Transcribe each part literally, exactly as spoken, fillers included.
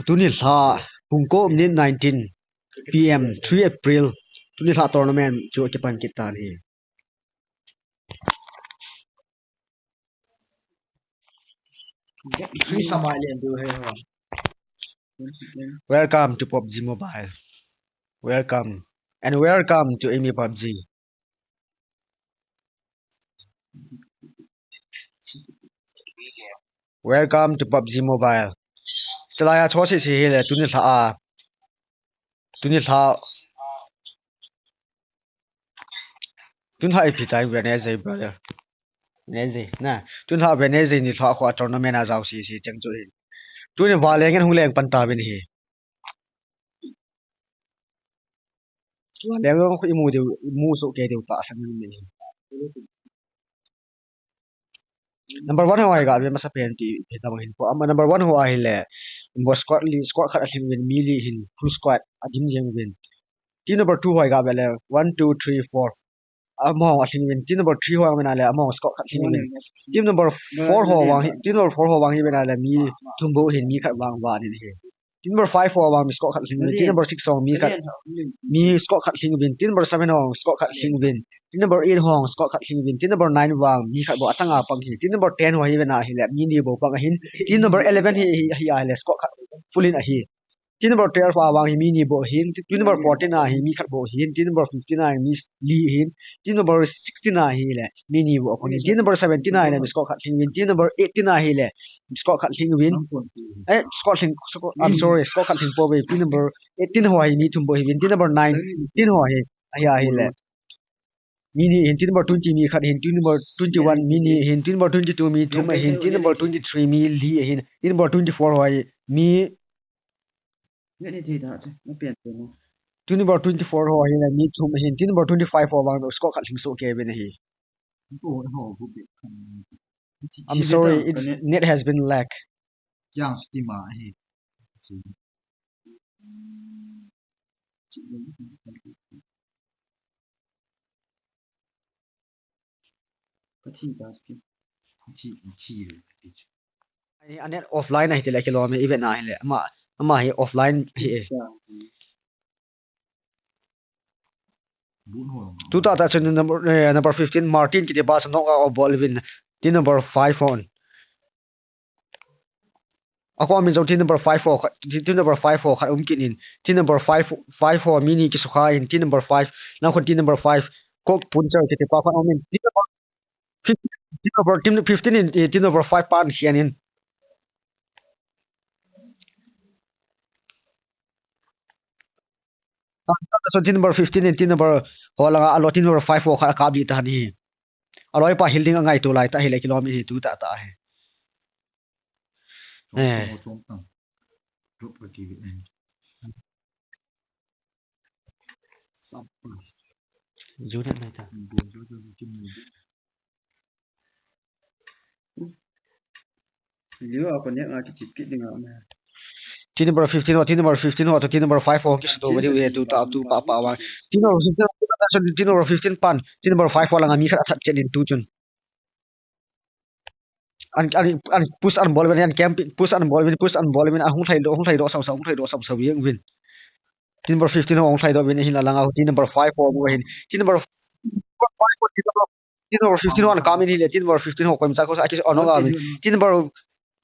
Tuni lha, pungko minute nineteen P M, three April. Tuni lha tournament chu akipan kit tan ahi. Welcome to PUBG Mobile. Welcome. And welcome to Amy PUBG. Welcome to PUBG Mobile. Chalai a chosisi hile, tuni lha a. Tuni lha. Tuni lha ipi tai Wednesday, brother. Wednesday. Na, tuni lha Wednesday ni lha khu a tournament a jaosisi cheng chu hin. Tuni valeng in hung leng pan tauvin ahi. Valeng khu imu diu, imu soh kei diu tahsan in ahi. Number one ho hi ga ve masa pen ti, ti ta bang hin po. Ama number one ho ahile, bo squad li, squad khat alhing uvin, mi li hin, full squad, adim jeng uvin. Team number two ho hi ga ve le, one, two, three, four. Amahon alhing uvin. Team number three ho hi ga ve le, amahon squad khat lhing uvin. Team number four ho vang hi, team number four ho vang hi ve le, mi thum bou hin, mi khat vang vang in ahi. Team number five ho vang mi squad khat lhing uvin. Team number six ho mi khat, mi squad khat lhing uvin. Team number seven ho squad khat lhing uvin. Team number eight ho squad khat lhing uvin. Team number nine vang mi khat bou achanga pang hi. Team number ten ho hi ve na hile, mi ni bou pang ahin. Team number eleven hi, hi, hi ahile squad khat full in ahi. Team number twelve a vang hi mi ni bou ahin. Team number fourteen a hi mi khat bou ahin. Team number fifteen a hi mi li ahin. Team number sixteen a hile mi ni bou apang ahin. Team number seventeen a hile mi squad khat lhing uvin. Team number eighteen a hile squad khat lhing uvin. Eh, squad lhing, squad, I'm sorry, squad khat lhing pouve. Team number eighteen ho hi mi thum bou ahiuvin. Team number nineteen ho hi, ahi, ahile. Mi ni ahin, team number twenty mi khat ahin, team number twenty-one mi ni ahin, team number twenty-two mi thum ahin, team number twenty-three mi li ahin, team number twenty-four ho hi mi Nge ni thei da che, na pian pe mo. Team number twenty-four ho hi na mi thum ahin, team number twenty-five ho vang squad khat lhing soh kei uvin ahi. Ko ho bu be kan. I'm sorry, it's, net has been lag. Yang sti ma ahi. Ka thi ta chu ki. Ka thi, ka thi le ka thi chu. Ai, a net offline ahi tile kilom e, i ve na hile. Ama, ama hi offline hi e. Sa. Bun ho. Tu ta ta chun number, eh, number fifteen, Martin kiti pa sa knock out bol uvin. Team number five hon. Ako min jong team number five ho khat, team number five ho khat um kit in. Team number five, five ho mi ni kisukha in. Team number five, lang khun team number five. Kok Puncher kiti pa khat um in. Team number fifteen, team number fifteen in, eh, team number five pan khian in. So team number fifteen in team number ho langa alo team number five ho khat akap li ta ni. Aloi pa heal ding angaito lai ta hile kilom e tu ta ta hi. Eh. Drop ka ki. Sabas. Unit nai ta. Liu a connect a kichip kit ding a um e. Team number fifteen ho, team number fifteen ho, to team number five ho kisuto ve diu e tu ta tu pa pa wa. Team number fifteen, team number fifteen pan, team number five ho langa mi khat athat chen in tu chun. An, an, an push an bol uvin, an camp, push an bol uvin, push an bol uvin, ahung lhai do, hung lhai do, sau, sau, hung lhai do, sau, sau, yang uvin. Team number fifteen ho hung lhai do uvin, hin la langa, team number five ho bu hin. Team number five ho, team number, team number fifteen ho an kam in hile, team number fifteen ho koima cha ko sa, akis, ano ga uvin. Team number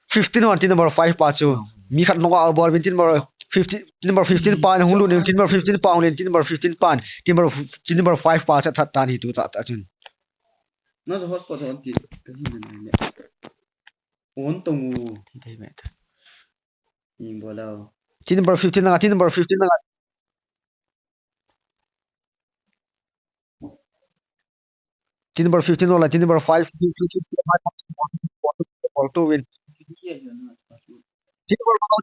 fifteen ho, team number five pa chu. Mi khat knock out bol uvin, team number fifteen, team number fifteen pa, hung lut in, team number fifteen pa, hung lut in, team number fifteen pa, team number, team number five pa cha that tan hi tu ta, ta chun. Na jo hotspot on ti ka hin na ne. On tong u. Ti dei me ta. Ni bola. Team number fifteen na, team number fifteen na. Team number fifteen wala, team number five, five, five, five, five, bol to win. Team number,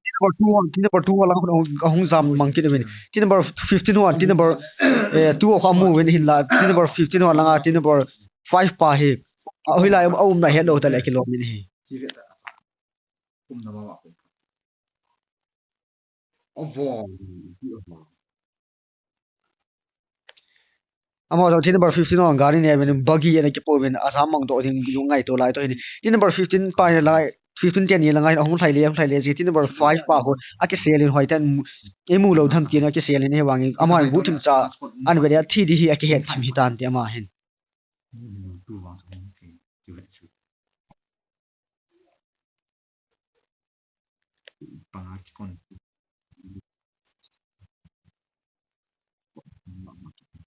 team number two ho, team number two ho lang ahung, ahung jam mang kit uvin. Team number fifteen ho, team number, eh, two ho kha mu uvin hin la. Team number fifteen ho langa, team number five pa hi. A hoilai a umna helou ta le kilom in hi. Umna mama. Avo. Amaho jong team number fifteen ho gari ne uvin buggy ana kipo uvin ajam mang doh ding jong ngaito lai to hin. Team number fifteen pa hin la fifteen ten ni langa hin ahung lhai le, ahung lhai le, jing team number five pa ho, akisel in hoiten, imu lou tham tin akisel in, ahivangin, ama hin bu thim cha, an ve le, athi di hi akihet thim hi tan ti ama hin.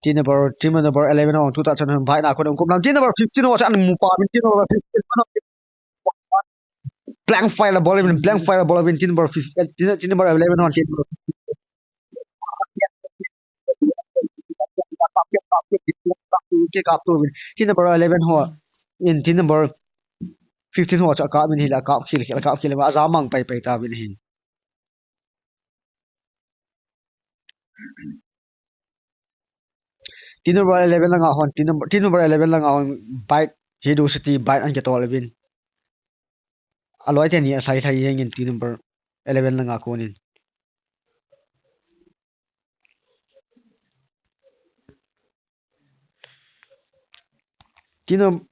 Team number, team number eleven ho, tu ta chan bike na kon kum lam. Team number fifteen ho, chan mu pa min team number fifteen. Blank fire ball in, blank fire ball in, team number fifteen, team, team number eleven ho, team number team number eleven ho, in team number fifteen ho, cha kap min hi la, kap khel, khel, kap khel, a ja mang pai pai ta min hin. Team number eleven langa hon, team number, team number eleven langa hon, bike, Hedo City bike an kitol uvin. Aloi teni alhai lhai jeng in team number eleven langa konin. Team num-,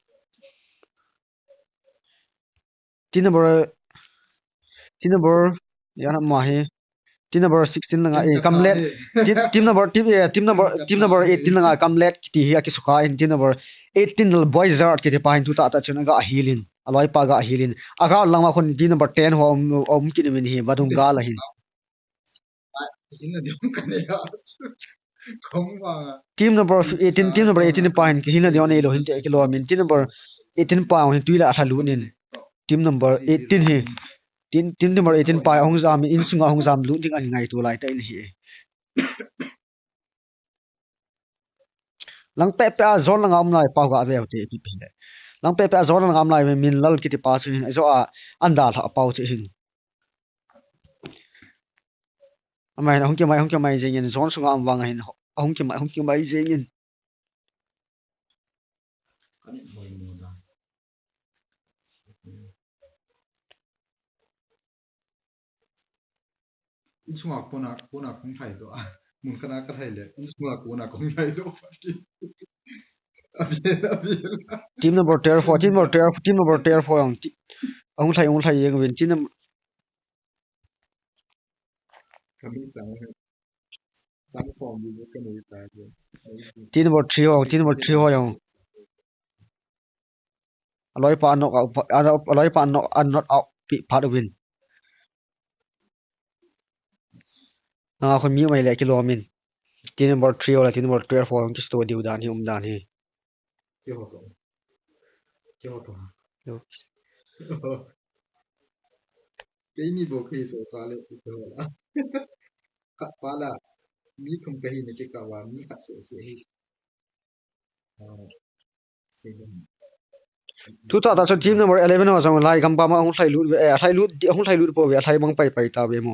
team number, team number, ya na ma hi. Team number sixteen langa, eh, Kamlet. Team, team number, team, eh, team number, team number eighteen langa Kamlet kiti hi akisukha in, team number eighteen Boy Zart kiti pa hin tu ta ta chun aga ahilin. Aloi pa aga ahilin. Aga langa khun team number ten ho um, um kit min hi, vadung ga la hin. Team number eighteen, team number eighteen pa hin, kihilna ding nei lou hin te, kilom in, team number eighteen pa hin tuila alha lut in. Team number eighteen hi. Team, team number eighteen pa hung jam in, insunga hung jam lut ding angaito lai ta in hi. Lang pehpeh a zone langa um lai pa ga ve u te ipi pi le. Lang pehpeh a zone langa um lai Minlal kiti pa chu hin, jo a anda lha pa chu hin. Amai, ahung kimai, ahung kimai jeng in, zone sunga um vang ahin, ahung kimai, ahung kimai jeng in. Insunga kona, kona kong lhai doh a. Mun khat a ka lhai le, insunga kona kong lhai doh. Abiel, abiel. Team number twelve ho, team number twelve, team number twelve ho jong. Ti-, ahung lhai, ahung lhai jeng uvin. Team num-, Team number three ho, team number three ho jong. Aloi pa knock out, aloi pa knock, knock out pi phat uvin. Nanga khun mi mai le kilom in. Team number three ho le team number twelve ho jong kisto diu dan hi um dan hi. Keiho toh. Keiho toh. Yo. Keini bou kahi jo kale, keiho la. Khat pa la. Mi thum kahi na kikah uva, mi khat seh seh hi. Ah, sei ding. Tu ta ta chun team number eleven ho jong lai gam pa ma hung lhai lut ve, eh, lhai lut, hung lhai lut po ve, lhai mang pai pai ta ve mo.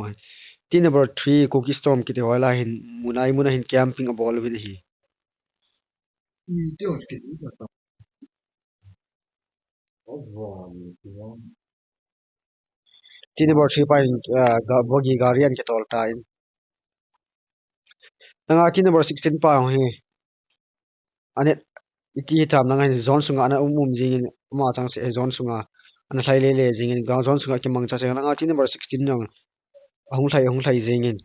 Team number three, Cookie Storm kiti ho la hin, mun a hin, mun a hin camping abol uvin ahi. Team number three pa in, ah, ga-, bogi gari an kitol tan. Nanga team number sixteen pa hi. Anet, iti hitam nanga hin zone sunga ana um um jingin, ama chang se zone sunga ana lhai le le jingin, ga zone sunga kimang cha se nanga team number sixteen jong ahung lhai, ahung lhai jingin.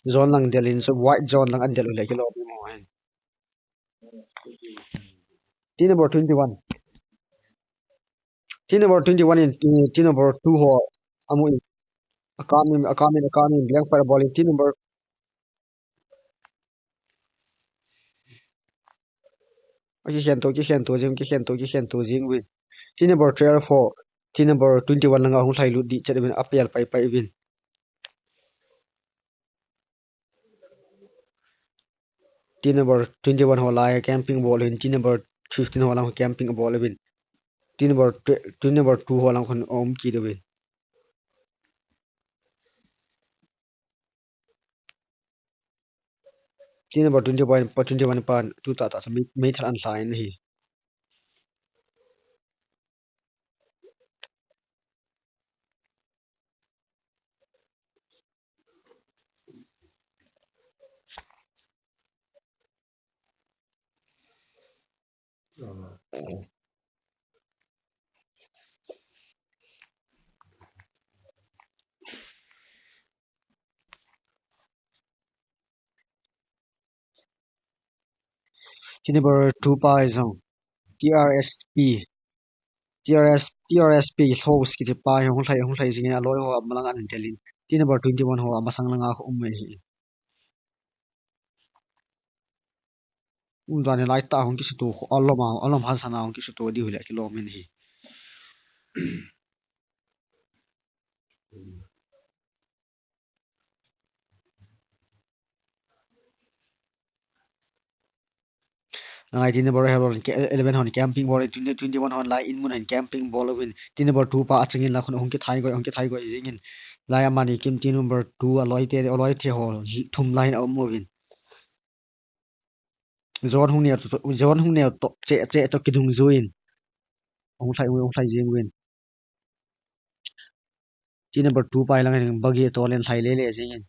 Zone lang del in, so white zone lang an del u le kilom in mo hin. Team number twenty-one. Team number twenty-one in, in team number two ho amu in. Akam in, akam in, akam in, blank fire bol in, team number Aki khen to, ki khen to jing, ki khen to, ki khen to jing uvin. Team number twelve ho, team number twenty-one langa hung lhai lut ding chet uvin, apel pai pai uvin. Team number twenty-one ho lai camping bol uvin, team number fifteen ho lang camping bol uvin. Team number tw-, team number two ho lang khun um kit uvin. Team number twenty-one, pa twenty-one pa tu ta ta sa mi, mi thal an sa in hi. Team number two pa jong. T R S P. T R S, T R S P House kiti pa hi hung lhai, hung lhai jingin aloi ho amalang an delin. Team number twenty-one ho amasang langa khu um mai hi. Um dan hi lai ta hung kisutu, alom a, alom hansan a hung kisutu diu le kilom in hi. Nangai team number eleven hon camping bol, twenty, twenty-one hon lai in mun hin camping bol uvin. Team number two pa achangin la khun hung kithai goi, hung kithai goi jingin. Lai amani kim team number two aloi te, aloi te ho thum lai in a um uvin. Zone hung neo to, zone hung neo to, che, che to kidung juin. Hung lhai, hung lhai jing uvin. Team number two pa hi lang hin bagi to len lhai lele jingin.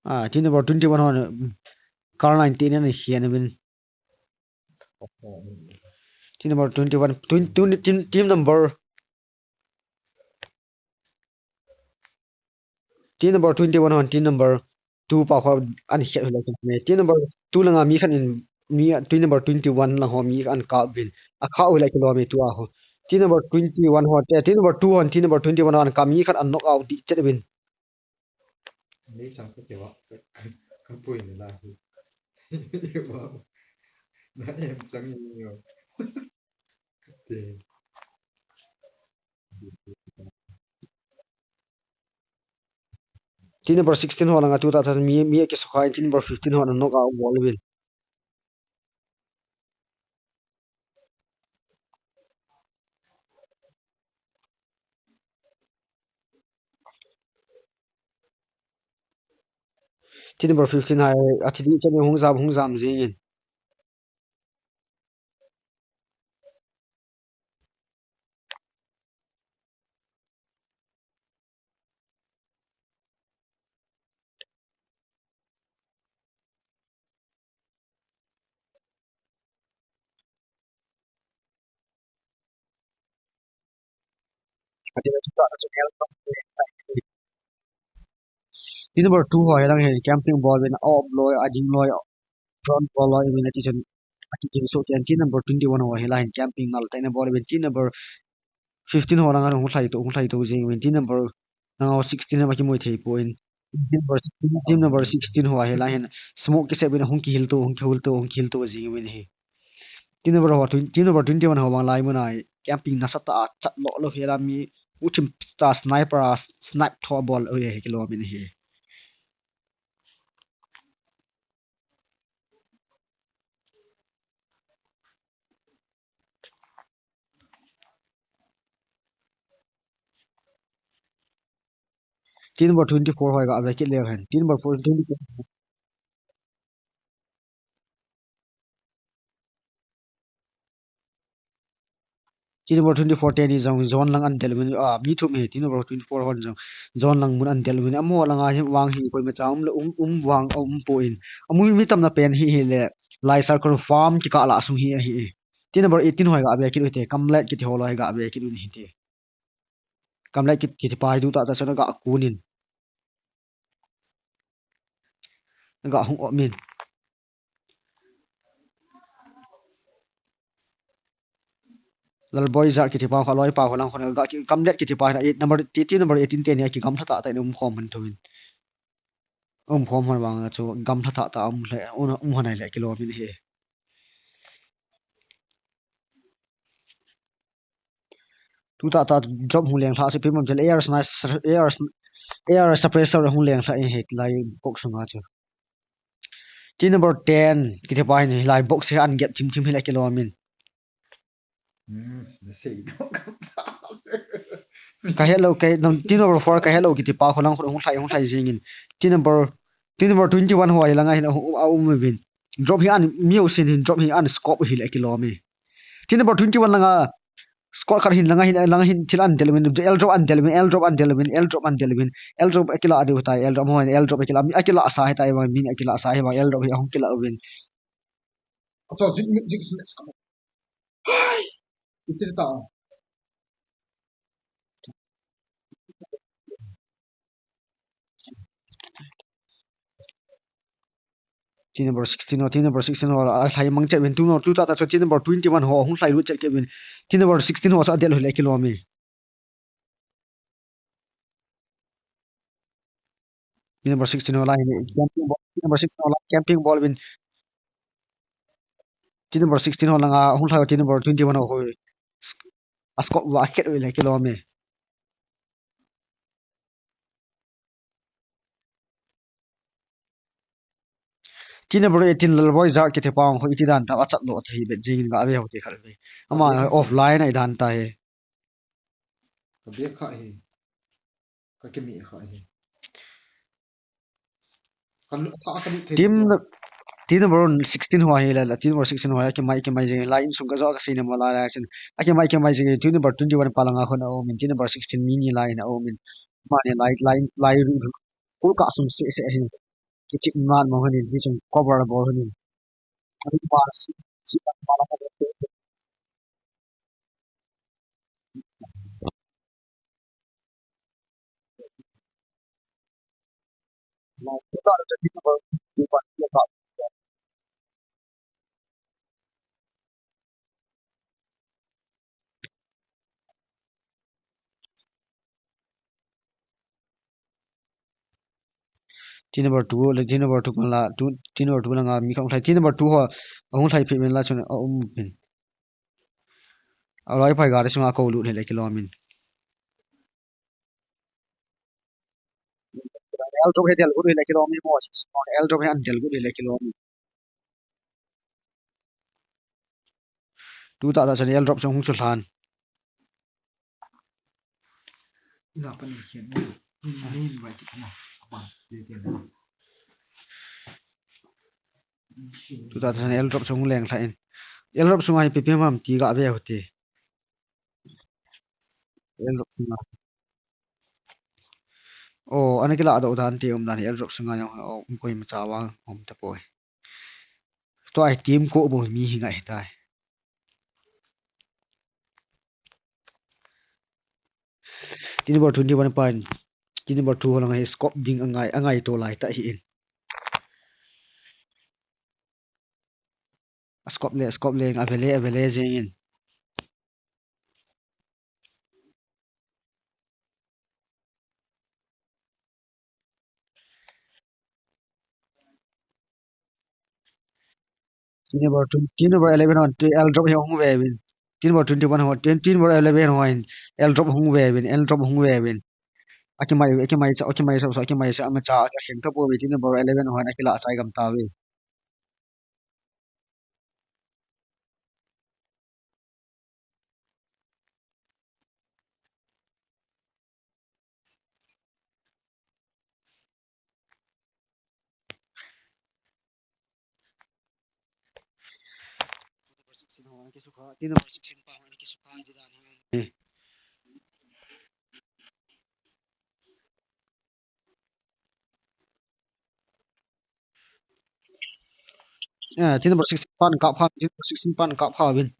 Ah, team number twenty-one hon, mm, car line team in ana hian uvin. Team number twenty-one, twenty, twenty, team, team number, team number twenty-one hon, team number two pa khu ana hiat uvin. Team number two langa mi khat in, mi, team number twenty-one lang ho mi khat ana kap uvin. Akha uvin le kilom e tua ho. Team number twenty-one ho, eh, team number two hon, team number twenty-one hon ana kap mi khat ana knock out ding chet uvin. Ni chang ka kewa. Ka pui ni la hi. Wow. Na em chang ni yo. Te. Team number sixteen ho langa tuta ta mi, mi kisukha in team number fifteen ho ana knock out bol uvin. Team number fifteen hai, athi ding chan hung jam, hung jam jingin. Team number two ho hi lang hin camping bol uvin, a op loi, a ding loi, drone bol loi uvin, ati chun, ati chun so ten team number twenty-one ho hi lang hin camping ngal tah in bol uvin, team number fifteen ho lang hung lhai to, hung lhai to jing uvin, team number, nang ho sixteen ho akimui thei poi. Team number sixteen, team number sixteen ho hi lang hin smoke kisep uvin, hung kihil to, hung kihil to, hung kihil to jing uvin hi. Team number ho, team number twenty-one ho vang lai mun a camping nasatah a chat lo lo hi la mi u thim ta sniper a snipe tho bol u hi kilom in hi. Team number twenty-four ho ga ve kit leu hen. Team number four, twenty-four. Team number twenty-four teni jong zone lang an del uvin, ah, mi thum hi, team number twenty-four hon jong zone lang mun an del uvin, amaho langa hi vang hi koima cha um le um, um vang a um poi. Amu mi tamna pen hi, hi le, lai circle farm kikah lah sung hi ahi. Team number eighteen ho ga ve kit ute, Kamlet kiti ho loi ga ve kit un hite. Kamlet kit, kiti pa hi tuta ta chun aga kun in. Aga hung om in. Lalboi Zar kiti pa khu, loi pa khu lang khu, aga ki, Kamlet kiti pa hi, eight number, team number eighteen teni akigamla tah tah in um khom hon tuin. Um khom hon vang chu gamla tah tah um le, um, um hon ai le kilom in hi. Tuta ta drop hung leng lha chu pimam tel A R sna-, A R sn-, A R suppressor hung leng lha in hi lai box sunga chu. Team number ten kiti pa hin hi lai box hi an get thim thim hi le kilom in. Hmm, na sei do ka pa. Ka hello, ka, no, team number four ka hello kiti pa khu lang khu hung lhai, hung lhai jingin. Team number, team number twenty-one ho hi langa hin a, a um uvin. Drop hi an, mi ho sin hin drop hi an scope hi le kilom e. Team number twenty-one langa Squad khat hin langa hin, langa hin thil an del uvin, airdrop an del uvin, airdrop an del uvin, airdrop an del uvin, airdrop akila diu tai, airdrop ho, airdrop akila, akila sa ahitai, min akila sa ahi, airdrop hi ahung kila uvin. Ato, jik, jik, jik, jik. Hai! Itil ta. Team number sixteen ho, team number sixteen ho, alhai mang chet uvin, tu no, tu tah tah chun team number twenty-one ho, hung lhai lut chet kit uvin. Team number sixteen ho, chu adel hile kilom e. Team number sixteen ho lai hi, camping bol, team number sixteen ho lai, camping bol uvin. Team number sixteen ho langa, hung lhai team number twenty-one ho. A scope va khet uvin le kilom e. Team number eighteen Lalboi Jar kiti pa ho iti dan ta, achat lo ta hi bet jing in ga ve ho te khat ve. Ama offline a i dan ta hi. Ka bia kha hi. Ka kimi kha hi. Kan lu kha ka lu thei. Team, team number sixteen ho hi la, la, team number sixteen ho hi, kimai, kimai jing, line sung ka jo ka sine mo la, la, sin. Akimai, kimai jing, team number twenty-one pa langa khun a um in, team number sixteen mi ni line a um in. Mani line, line, line ru, ru. Kul ka sum se, se hi. Kichik man mo hin, kichik cover bol hin. Ani pa si, si pa la ka. Team number two, le team number two kan la, tu, team number two langa mi khat hung lhai, team number two ho, ahung lhai phet uvin la chun a um uvin. Aloi phai gari sunga ko lut hile kilom in. Airdrop hi del got hile kilom in mo, airdrop hi an del got hile kilom in. Tu tah tah chun airdrop chung hung chu lhan. Ina pan in khian. Ina invite kit na. Apan, te te na. Tu tah tah chun airdrop chung leng lha in. Airdrop sunga hi ipi ipi ham ti ga ve u hite. Airdrop sunga. Oh, ana kila doh dan te um dan hi airdrop sunga jong, oh, um koima cha vang um tapoi. Tua hi team ko bou mi hi ngai tai. Team number twenty-one pa in, team number two ho langa hi scope ding angai, angai to lai ta hi in. A scope le, scope le, a vele, a vele jing in. Team number twenty, team number eleven ho, airdrop hi hung ve uvin. Team number twenty-one ho, team, team number eleven ho hin, airdrop hung ve uvin, airdrop hung ve uvin. Akimai, akimai cha, akimai cha, akimai cha, ama cha, akhen ka pu ve, team number eleven ho hin, akila chai gam ta ve. Team number sixteen pa, team number sixteen pa, team number sixteen pa, team number sixteen pa, team number sixteen pa, Eh, team number sixteen pan kap pha, team number sixteen pan kap pha uvin.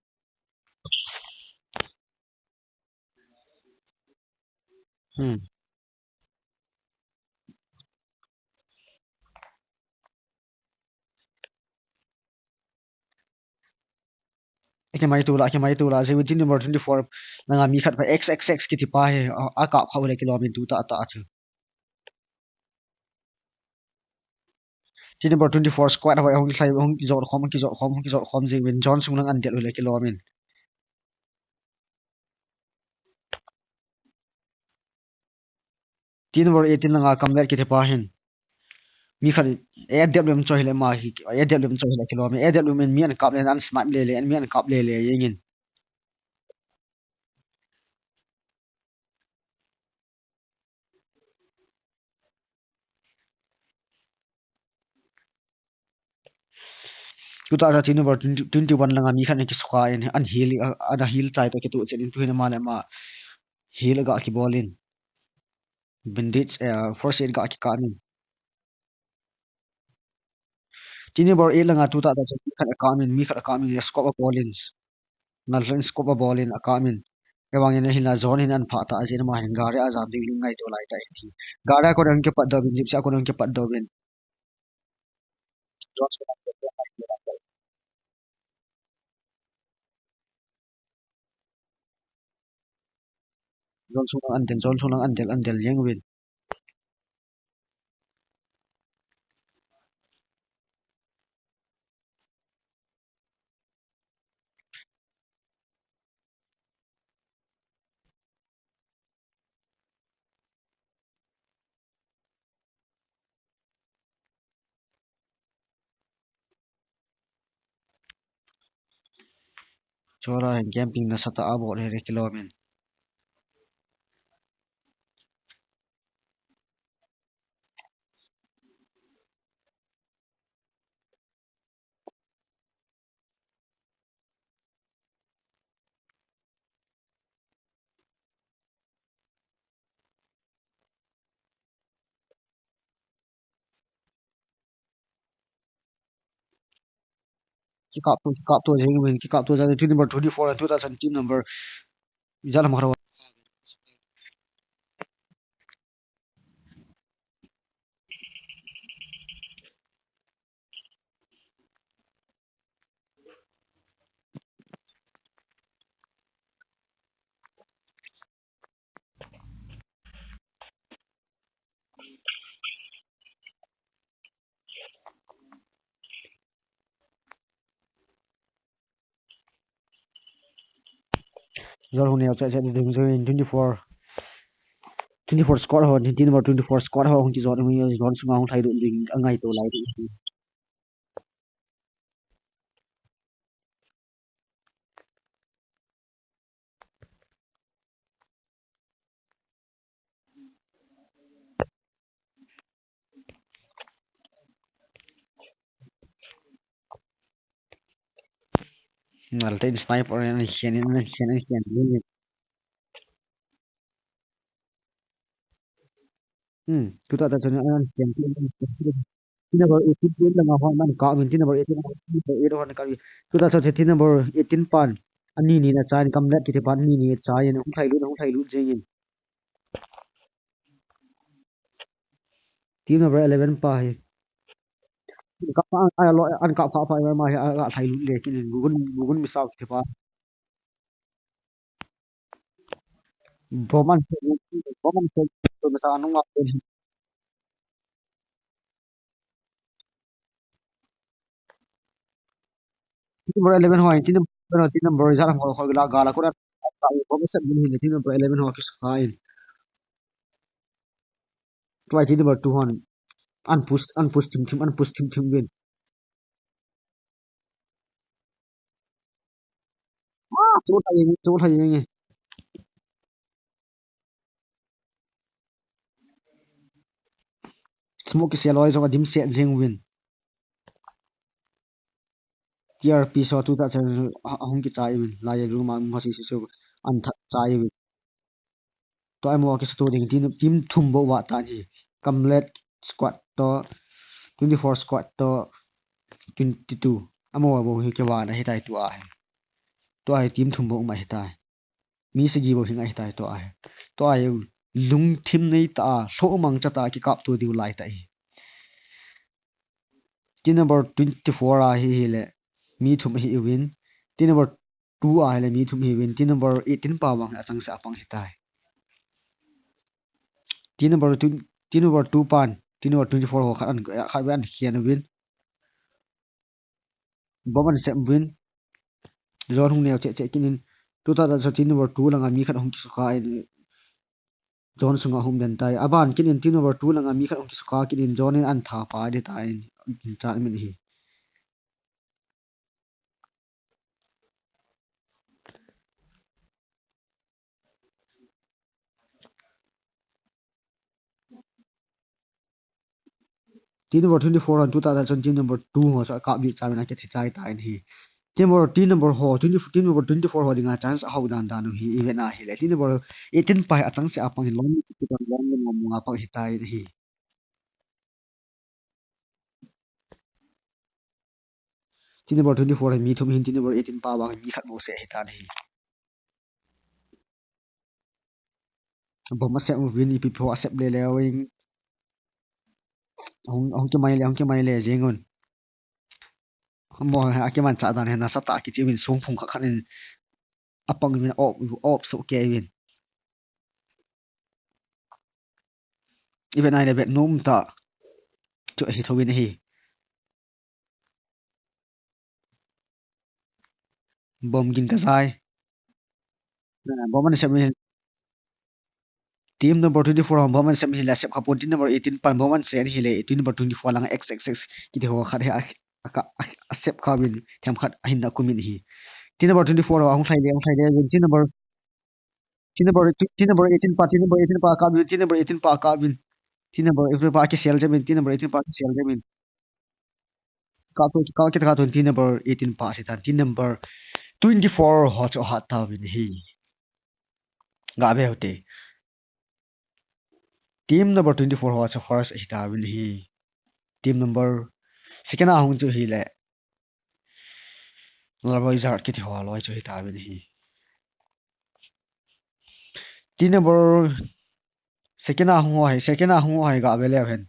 Hmm. Akimai tu la, akimai tu la, J W T number twenty-four, langa mi khat pa X X X kiti pa hi, a, akap pha u le kilom in tu tah tah chu. Team number twenty-four squad ho, hung lhai, hung kijot khom, hung kijot khom, hung kijot khom jing uvin, zone sung lang an del u le kilom in. Team number eighteen langa Kamlet kiti pa hin. Mi khat, eh, dep lem choi hile ma hi, eh, dep lem choi hile kilom in, eh, dep lem in mi an kap le, an snipe le le, an mi an kap le le, jing in. Tuta cha team number twenty, twenty-one langa mi khat ana kisukha in, an heal, ana heal chai toh kitoh chen in, tuhin ama le ama heal aga kibol in. Bandage, eh, first aid aga kikap in. Team number eight langa tuta cha mi khat akap in, mi khat akap in, scope abol in. Ngal in scope abol in akap in. Ahivangin ahinla zone hin an phah ta jeh in ama hin gari ajam ding in ngaito lai ta ahi. Gari a kon a hung kipat doh uvin, jeep a kon a hung kipat doh uvin. Zone sung lang an del, zone sung lang an del, an del jeng uvin. Chora hin camping nasatah a abol hi re kilom in. Kikap to, kikap to jeng uvin, kikap to jeng, team number twenty-four, tuta chan team number ijat ham khat. Zone hung neo cheh cheh ding, zone twenty-four, twenty-four squad ho, team number twenty-four squad ho hung kizon, zone sunga hung lhailut ding angaito lai ding. Ngal te in sniper an khen in, an khen, an khen. Hmm, tuta cha chun an khen, an khen. Team number eighteen, eight langa hon an kap in, team number eighteen, team number eight hon kap in. Tuta cha team number eighteen pan ani ni na chai in, Kamlet kiti pan ani ni chai in, hung lhailut, hung lhailut jeng in. Team number eleven pa hi. Kap pa, an, an, an kap pha pha ma hi, a, a lhailut le kit in, Gugun, Gugun Misao kiti pa. Bomb an, bomb an, bomb an, team number eleven ho, team number, team number ijat ham khat ho, gala, gala kora, bomb set uvin, team number eleven ho kisukha in. Tua team number two hon an push, an push thim thim, an push thim thim uvin. Ah, tu lhai jeng, tu lhai jeng. Smoke kisel loi jong adim set jeng uvin. T R P so tuta chan a, ahung kichai uvin. Lai room a um ho si si so an that chai uvin. Tua amaho kisuto ding team, team thum bou vah tan hi. Kamlet squad toh, twenty-four squad toh, twenty-two. Amaho bou hi kivahna ahitai tua hi. Tua hi team thum bou um ahitai. Mi sagi bou hi ngai ahitai tua hi. Tua hi lungthim nei tah a, lhoh mangcha tah a kikapto diu lai tah hi. Team number twenty-four a hi, hile mi thum ahi uvin. Team number two a hile mi thum ahi uvin. Team number eighteen pa vang hi achangseh a pang ahitai. Team number two, team number two pan, team number twenty-four ho khat an, khat vei an khen uvin. Bomb an sem uvin. Zone hung neo cheh cheh kit in. Tuta cha team number two langa mi khat hung kisukha in. Zone sunga hung den tai. Aban kit in team number two langa mi khat hung kisukha kit in, zone in an tha pa ding tai in, in chat min hi. Team number twenty-four hon tu tah tah chun team number two ho chu akap lih chauvin akithi chai tan ahi. Team number, team number ho, twenty, team number twenty-four ho dinga chance ahao dan dan u hi, ivet na ahile. Team number eighteen pa hi achang seh a pang hin lom, lom, lom, lom a pang ahitan ahi. Team number twenty-four hi mi thum ahin, team number eighteen pa vang hi mi khat bou seh ahitan ahi. Bomb asep uvin, ipi po asep le le uvin. Hung, hung kimai le, hung kimai le jing un. Amaho akimanchah dan hi nasatah a kichai uvin, songphung khat khat in apang uvin, op, op soh kei uvin. Ivet na ahile vet nom tah chu ahi thouvin ahi. Bomb gin kajai. Ah, bomb ana sep in. Team number twenty-four hon bomb ana sep in ahile asep kha pon, team number eighteen pan bomb ana sep in ahile, team number twenty-four langa X X X kiti ho khat hi a, a, a, asep kha uvin, themkhat ahin na kum in ahi. Team number twenty-four ho ahung lhai le, ahung lhai le uvin, team number Team number, team number eighteen pa, team number eighteen pa akap uvin, team number eighteen pa akap uvin. Team number eighteen pa akisel jep in, team number eighteen pa akisel jep in. Kap to, kap kit kha to, team number eighteen pa asetan, team number twenty-four ho chu ahat tauvin ahi. Gave ute. Team number twenty-four ho chu first ahitauvin ahi. Team number second a hung chu ahile Lalboi Zar kiti ho loi chu ahitauvin ahi. Team number second a hung ho hi, second a hung ho hi gave leu hen.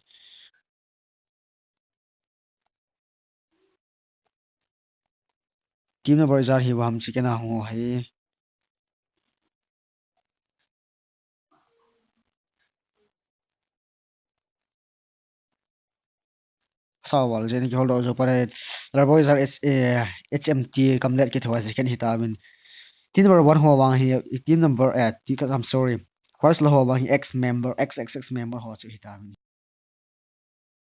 Team number Zar hi vaham, second a hung ho hi. Saval jeni kihol doh jou pare. Lalboi Zar H, eh, H M T Kamlet kiti ho second ahitauvin. Team number one ho vang hi, team number, eh, ti ka, I'm sorry. First la ho vang hi ex member, ex, ex, ex member ho chu ahitauvin.